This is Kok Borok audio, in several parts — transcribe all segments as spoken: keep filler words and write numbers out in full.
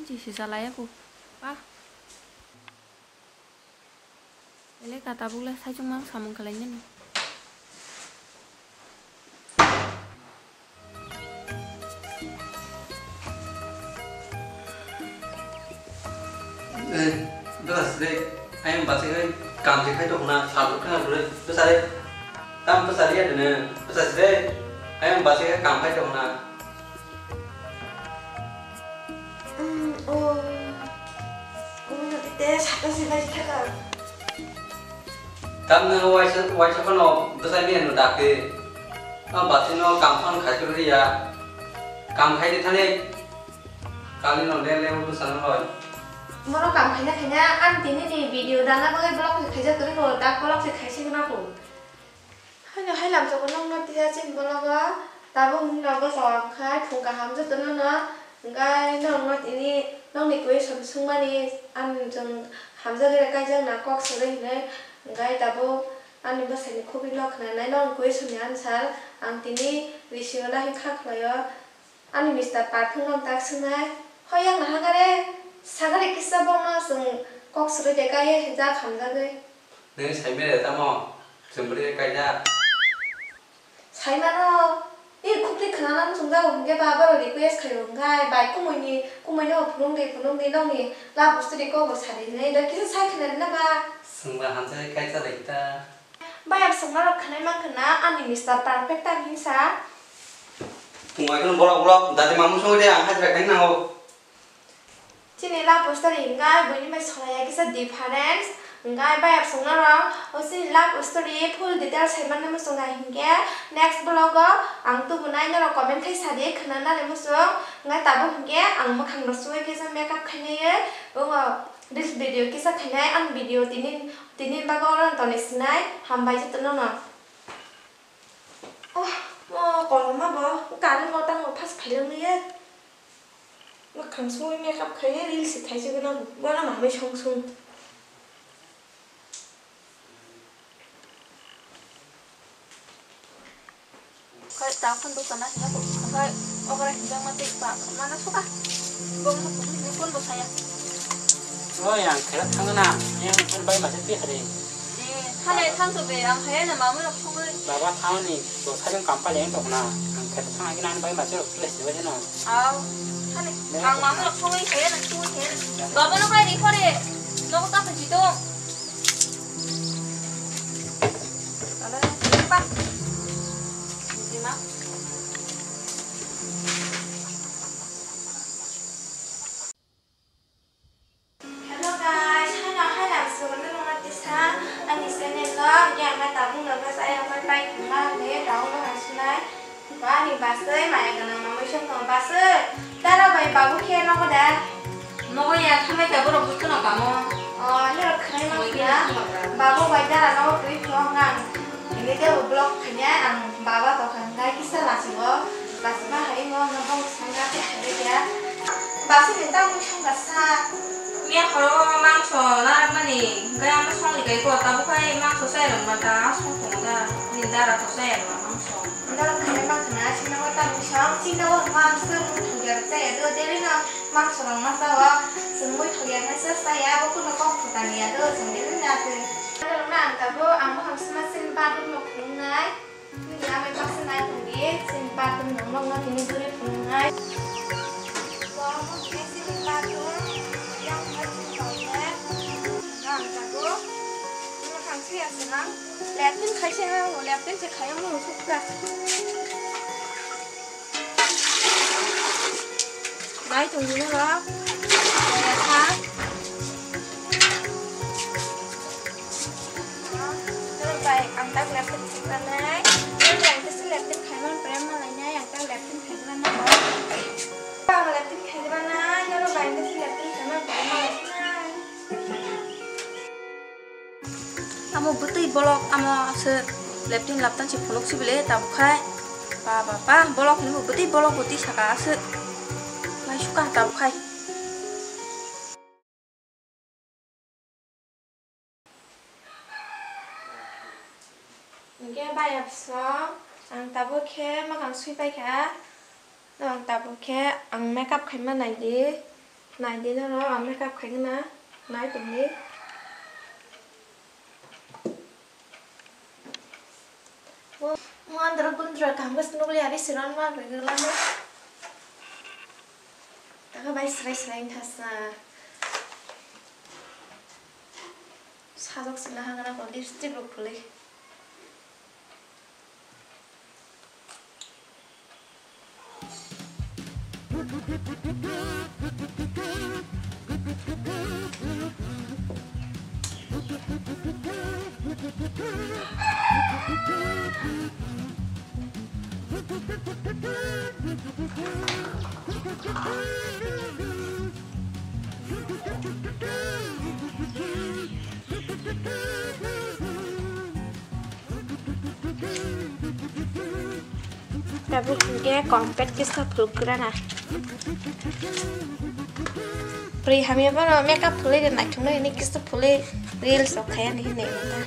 Chisi chalai aku. Pa. Ele ka tabuk le saichung mang samung khalai nani. Eh, bwsa side, ayang bachai kai kam se khai tongna, sal tok khna bwrwi, bwsa side, tam bwsa side, bwsa side, ayang bachai kai kam khai tongna. Mm, oh. Kumui no tite sata se bai thaka. Tamni waisa, waisa phano bwsai ni ano dakti. A bati no kam phano khai kwrwi ya. Kam khai di thani. Kali no le le bwsa no loi. Mono kam khaina khaina ang tini ni video dana bagwi block khaijak kwrwi ko, dak block se khaisi gwnang ko. Haino hai lamsogo nokno tisa chini bologo, tabuk hwnwi rok bwsa wngkha, phung kaham jotono no, hwnkhe norokno tini nokni question swngmani ang chwng hamjagwi rw kaijak na kok swrwi hwnwi, hwnkhe tabuk ani bwsaini khobwi no khwnanai nokni question ni answer ang tini risi o nahikha khlaio. Ani mister Parphung no tak swngnai, "Hoi yang naha gare, sagare kisa bokno chwng kok swrwi de kaiye jak hamjagwi." Nini saimere tamo, chwng bwrwi kaijak. Saimano, i khukri khwnana muchungjago hwnkhe ba borok request khaio hwnkhe bai kumoini, kumoino phunukdi, phunukdi nokni love story kokbo sadi hwnwi da kisa sai khwnarina ba. Chwngba hamjagwi kaijak lai ta. Bayap songmarok khwnai mankha na ani mister Perfect ta hinsa. Tungbai kheno borok borok dati mamu songwi de ang hajra khaina nango. Chini love story hwnkha buini bai solaiya kisa difference. Hwnkha bayap songmarok o chini love story full details sai manna muchunga hinkhe next vlog o ang tubunai norok comment khai sadi khwnanani muchung. Hwnkha tabuk hinkhe ang mwkhang rok suwi kisa makeup khainaiwi wngo. This video kisa khainai ang video tini, tini bagwi oro toni sinai hambai jotono no. Oh, mo koloma bo gari mo tamo phas phailong ye. Mwkhang sui makeup khai reels se thaisugwi no bono mamai song song. Khai ta phone do kana hina ko khai okra hinjang ma tei pa mana suka. Bong na phone ni phone bo saya. Oh, yang khe thang na, yang phone bai ma se ti hari. Eh, thale thang to be ang khai na mamu rok phone. Baba thang ni, to sajang kampal yang to na, ang khe thang ni bai ma se rok place de no. Aw, thale ang mamu rok phone khai na phone khai. Baba no khai ni phone. No ka pha jito. Hello guys, hai no hai lang sugar no nong tisa ani channel no yang mai tabung no guys ayang mai pai khuma ne daun no hai sunai. Bani basai maya ganang mamai song tong basai. Dara bai babu khe nogo da? Nogo ya, thanai ka borok busto no kamo. O, norok khnai ma kya? Babu bai dara nogo twi phungo ang. Ini dia vlog khanya ang baba to khan dai kisa lasigo. Lasi ma hai ngo no bong sanga khe khe ya. Basai ni ta mui song ka sa. Miya khoro mangso narak mani, gaya ma song likai ko, tabu khai mangso sai rong ma ta, song thong da. Ni dara to sai rong mangso. Norok khaina mankha na, chini nogo ta mui song, chini nogo hwnma ang swk muithok ya rwk chaya do, daily no mangso rok ma chao, chwng muithok ya hwnwi swk chaya, abo kuno kok phutan ya do, chwng daily no atwi. Norok no ang tabuk, ang moham swma chini bathroom no phunuknai, nini amai baksa nai tongdi, chini bathroom no nokno tini bwrwi phunuknai. Bo omo hwnkhe chini bathroom, yang hwnba chini toilet, ang tabuk, ang thangsi ya swnam. Latrine khai se ha, latrine se khai, omo sukha. Bai tong dino ro. Kaya kha. Bai, ang tak latrine khai nai. Ang tak latrine khai man, prem malai nai, ang tak latrine khai nai. Ang latrine khai nai, aro bai, ang tak latrine khai man, prem malai nai. Amo bwtwi bolok, amo se leptin laptan se pholok sibile tabuk khai. Ba, ba, ba, bolok hinwi bwtwi bolok bwtwi saka aswk. Mai suka tabuk khai. Hingke bayapso, ang tabuk khe mwkhang sui paikha. Ang tabuk khe ang makeup khaima naidi. Nai di norok, ang makeup khaigwna, nai tongdi. Mo, mo andro gundro kaham khe nukli ari siron ma gwi gwi lama. Taka bai srai srai wngkha sa. Sajok sina hangna ko lipstick rok phulwi. Tabuk hwnkhe complete kisa phuluk rana. Pri hamya bono makeup phulwi de naithok nai ni kisa phulwi reels rok khaya ni hinwi ta.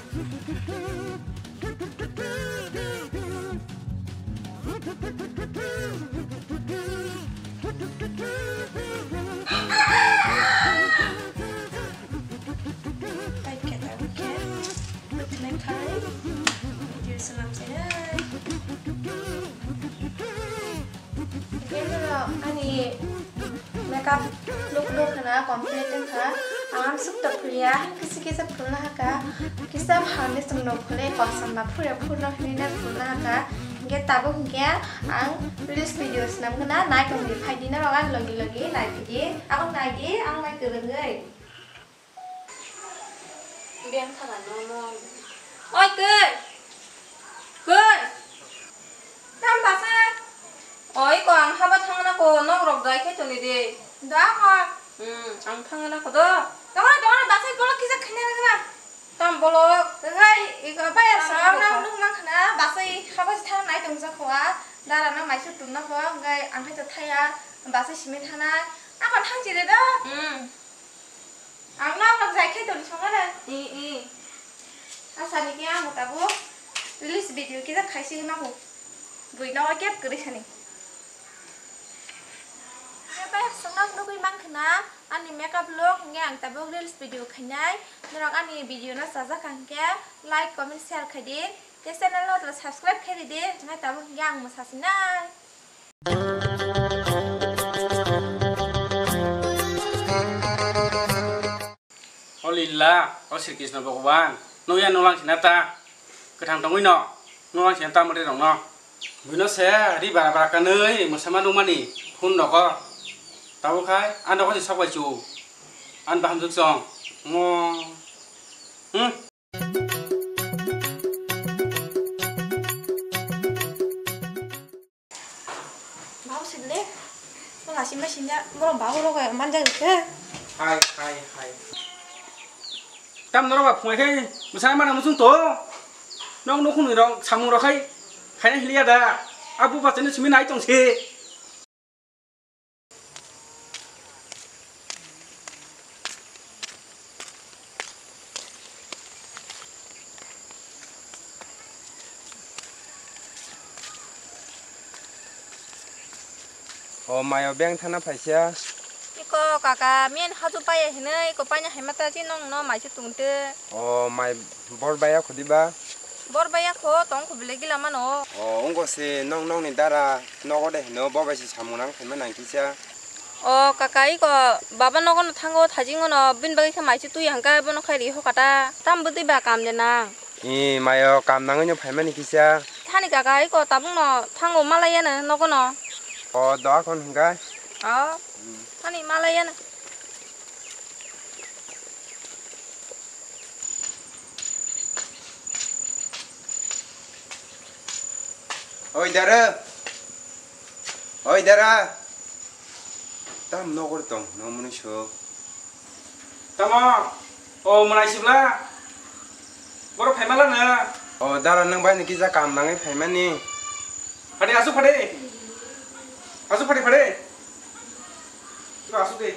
Ani makeup look look khna complete wngkha. Ang sukta phulia, kisa kisa phulna hakha. Kisa foundation rok phulwi kosom ma phurya phurno hinwi phulna hakha. Hingke tabuk hingke ang reels video swnam khna, nai tongdi, phaidi norok ang logi logi nai phidi. Ang nai di, ang nai kwrwngwi. Beng thana no mo. Oi, koi. Koi. Tam basa. Oi, ko ang haba thangna ko, nok rok jai khe toni de. Da ko. Hmm, ang thangna ko do. Dongna, dongna, basa bolok kisa khina na. Tam bolok. Ngai, iko bayar sa, na nuk mang khna, basa haba thang nai tong jakho a. Dara na mai su tum na ko, ngai ang khe to thaya, basa simi thana. Ako thang chire do. Hmm. Ang nok rok jai khe toni songare. I, i. Asani khe ang tabuk reels video kisa khaisi na ko. Bui no kep kwrwi sani. Hingke bai songno nugui mankha na ani makeup look, hingke ang tabuk reels video khainai. Norok ani video no chajak kha hingke like, comment, share khaidi. Tei channel no subscribe khaidi, hingke tabuk hingke ang mwsasinai. O Lila, o Sri Krishna Bhagavan, nukya nuklang sina ta, kwthang tongwi no, nuklang sina ta mwtai rok no. Buino se ri bara bara kanwi mwsama nukmani phone rogo. Tabuk khai, ano ko si sok bai chu, an baham juk chong, mo, hmm. Bau sile, mo lasim bai sinja, borok bau rogo manjak khe. Hai, hai, hai. Tam norok ba phungai khe, mwsai mana muchung to. Nok nukhung ni rok samung rok khai, khaina hiliya da. Abu ba chene simi nai tong se. O mayo beng thana phaisa. Iko kaka, men haju paya hinwi, iko paina haima ta chi nong no mai chu tungte. O mai bor baya khudi ba? Bor baya kho, tong kho bile gila mano. O, wngkha se nong nongni dara nogo de hino, bo bai se samung nang phaima nang kisa. O kaka, iko baba nogo no thango, thajingo no, bini bagwi khe mai se twi hangka, bono khai ri hokata. Tam bwtwi ba kam de nang. I mayo kam nangwi no phaimani kisa. Thani kaka, iko tabuk no thango, malai ya no nogo no. O, doa kon hingka. O, thani malai ya no. Oi dara. Oi dara. Tam nogor tong, no muni so. Tamo? O mwnai sibla. Boro phaimala na. O dara nang bai ni kisa kam nangwi phaimani. Phade asu phade. Asu phade phade. Asu de.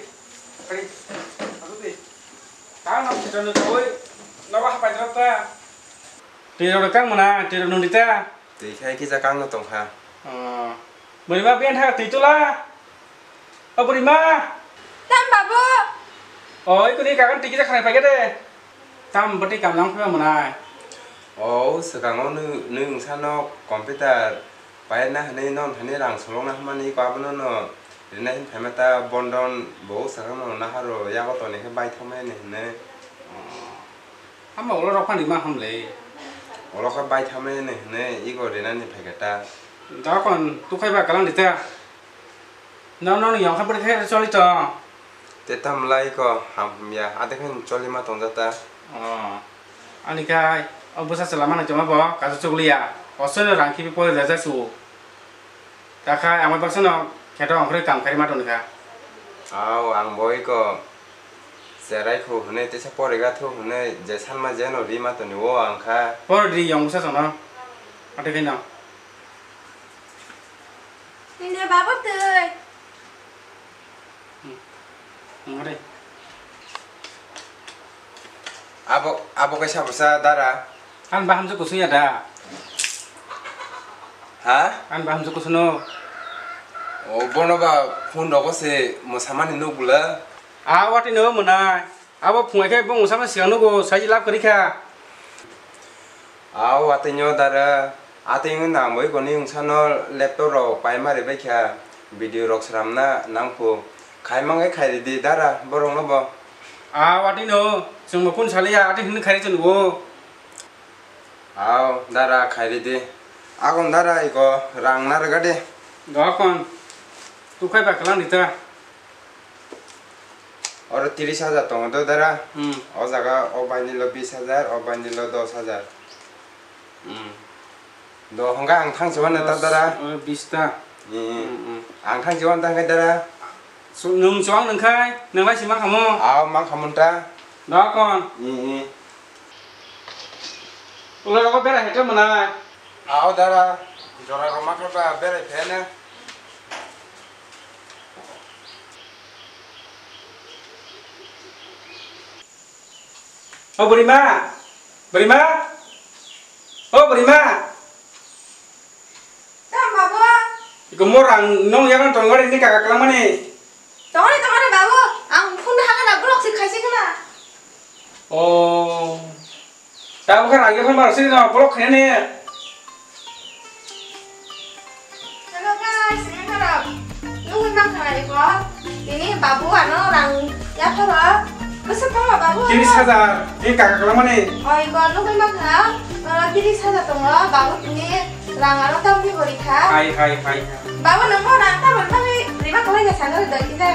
Phade. Asu de. Tang no phaitano tawoi, nogo hapai drop ta. Twi rok kang mana, twi rok nung di ta. Twi khai kisa kang no tong kha. Oh. Bwrwi ma ben ha twi tula. O bwrwi ma. Tam babu. Oi, kuni kakan tiki jakhanai paikha de. Tam bati kamlang phima mwnai. O, swkango nwi, nwi wngsano computer paina hwnwi non hwnwi rang solokna hwnmani iko abono no rinai hwn phaima ta bondon bo swkangno naharo yago toni khe baithokmani hwnwi. Hama ulo rok phani ma hamle. Ulo khe baithokmani hwnwi iko rinani phaikha ta. Dokon tukhai ba kalang dita. No, no, no, yong kha bwrwi khe choli tong. Te tam lai ko ham ya, ade khe choli ma tong jata. Oh. Ani khai, o bwsa chwla mano tongma bo, kaisa chukliya. Osoi no rang khibi pori rajak su. Ta khai, ang bai baksa no kheto ongkhorwi kam khairi ma tong kha. Au, ang boi ko. Cherai khu hwnwi, tesa poriga thu hwnwi, je sanma je no ri ma toni o ang kha. Pori di yong bwsa chwng no. Ate khai no. Nde babu twi. Hmm. Hmm, re. Abo, abo kaisa bwsa dara. An ba hamjwk kusung ya da? Ha? An ba hamjwk kusung no? O, bono ba phone rogo se mwsamani nuk bwla. A, watwi no mwnai. Abo phungai khe bung samani sigang nugo, saiji lab kwrwi kha. Au, atwino dara, atwino nangbai goni wngsano laptop rok paima ribai kha, video rok sramna nangkhu. Khai mangkhe khai ridi dara, borokno bo. A, watwino, chwngbo kun saliya, atwi hwnwi khai rwchwng nugo. Au, dara khai ridi. Agon dara iko rang narwgadi. Dokon. Tukhai ba kwlang rita. Oro tris hajar tongo do dara. Hmm. O jaga o bundle o bis hajar, o bundle o dos hajar. Hmm. Do hwnga ang thang chuan ta dara. O bis ta. Ni. Hmm, hmm. Ang thang chuan ta dara. Su nung chuang nung khai, nung lai si ma khamo. Ao ma khamon ta. Dokon. Ni, ni. Ulo rogo bera hete mwnai. Ao dara, jora roma khe ba berai phai na. O bwrwi ma, bwrwi ma, o bwrwi ma. Tam babu. Iko mo rang nong yakan tong gari ni kaka kelang mani. Tongani, tongani babu, ang phone hakana block si khaisi khna. Oh. Tabuk khe rang yaphar mar sini no block khainani. Hello guys, ini kharap. Nungwi mankha iko. Ini babu ano rang yapharo. Bwswk tongma babu? Tris hajar. Ini kaka kelang mani. Oh, iko nungwi mankha. Tris hajar tongo. Babu tini rang ano tamni gori kha. Hai, hai, hai. Babu, nwng bo rang tamoni bagwi rima kwlai kha sakha doi kisa.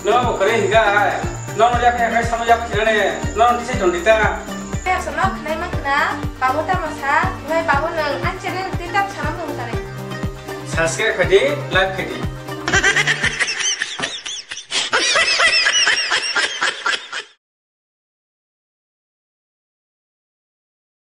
No, kwrwi hwnkha hai. Nono yak yak hai, samo yak khinani. Nono tisai tong dita. Aswkno khwnai ma khwna, babu tamo sa, omo hai babu nwng ani channel twi tamo sana mung tare. Subscribe khai di, like khai di.